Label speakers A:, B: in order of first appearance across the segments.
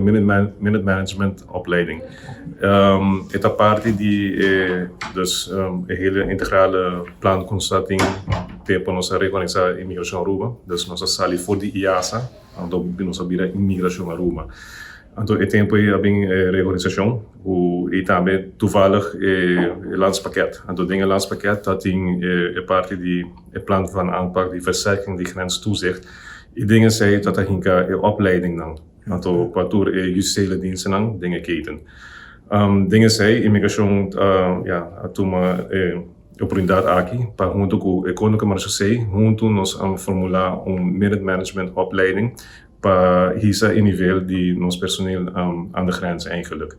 A: Minute Management opleiding. E ta parti di e, dus e hele integrale plan ku nos ta tin te pa nos a reorganisá Imigrashon Aruba. Dus nos a sali for di IASA, anto nos a bira Imigrashon Aruba. Anto e tempu ei a bin e reorganisashon ku i tambe toevallig e landspakket. Anto den e landspakket ta tin e parti di e plan van aanpak di versterking di grenstoezicht i den esei ta ta hinka e opleidingnan anto pa tur e justitiële dienstennan den e keten. Den esei imigrashon ya a tuma e oportunidat aki pa huntu ku e Koninklijke Marechaussee huntu nos a formula un midden management opleiding pa hisa e nivel di nos personeel aan de grens eigenlijk.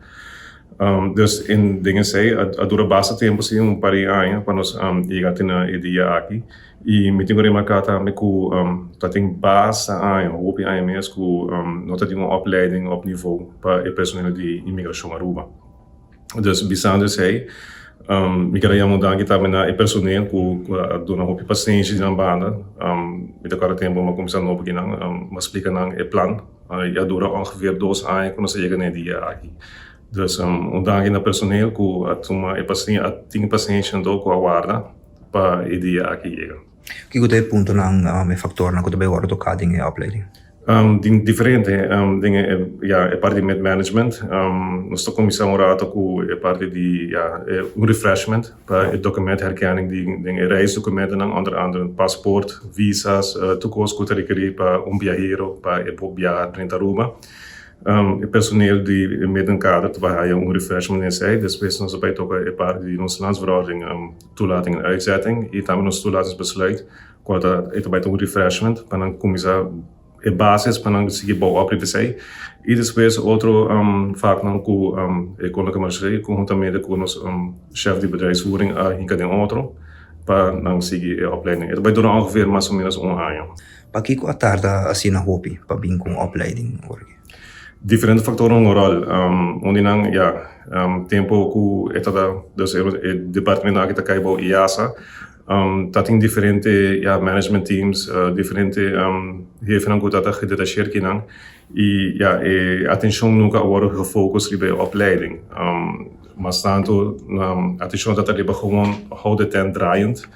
A: Dus in den esei a dura basta tempo si, un par di aña pa nos yega te na e dia aki. I mi tin ku remarká tambe ku ta tin basta aña, hopi aña mes ku no ta tin un opleiding op nivo pa e personeel di Inmigrashon Aruba. Dus bisando esei, mi kere yama un danki tambe na e personeel ku a duna hopi pasenshi di nan banda. Mi ta kòrda tempu mi a kuminsá nobo aki nan, mi a splika nan e plan i a dura ongeveer dos aña ku nos a yega na e dia aki. Dus un danki na personeel ku a tuma e a tin e pasenshi anto ku a warda pa e dia aki yega.
B: Kiko ta e puntonan, e faktornan ku ta bai wòrdu toká den e opleiding?
A: Tin diferente den e ya e parti di mid management. Nos ta kuminsá un rato ku e parti di ya un refreshment pa e document herkenning di den e reisdocumentonan onder andere paspoort, visas, tur kos ku ta rekerí pa un biahero pa e por biaha drenta Aruba. E personeel di e middenkader ta bai haya un refreshment den esei. Despues nos ta bai toka e parti di nos landsverordening toelating en uitzetting i tambe nos toelatingsbesluit. Ku ta e ta bai ta un refreshment pa nan kuminsá e basis pa nan sigui bou op riba esei. I despues otro vaknan ku e Koninklijke Marechaussee konhuntamente ku nos shef di bedrijfsvoering a hinka den otro pa nan sigui e opleiding. E ta bai dura ongeveer mas o menos un aña.
B: Pakiko a tarda asina hopi pa bin ku un opleiding ora aki?
A: Diferente factornan un rol. Un di nan, ya, tempo ku e ta dus e departamento aki ta kai bou IASA. Ta tin diferente ya management teams, diferente hefenan ku ta ta gedetasheer kinan i ya e atenshon nunka a wòrdu gefocus riba e opleiding. Mas tantu atenshon ta ta riba gewoon hou de tent draaiend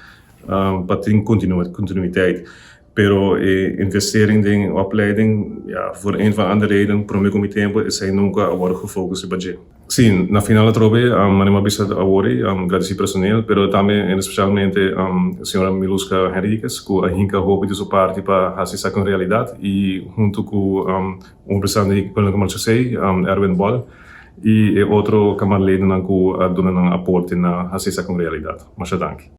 A: pa tin kontinuiteit. Pero e investering den opleiding ya voor een of andere reden prome ku mi tempu esei nunka a wòrdu gefocus riba dje. Sí, na final atrobe manera mi a bisa awor ei, gradisí personeel, pero tambe en especialmente señora Miluska Henriquez ku a hinka hopi di su parti pa hasi esaki un realidat i huntu ku un representante di Koninklijke Marechaussee, Erwin Bol, i e otro kamarledennan ku a duna nan aporte na hasi esaki un realidat. Masha danki.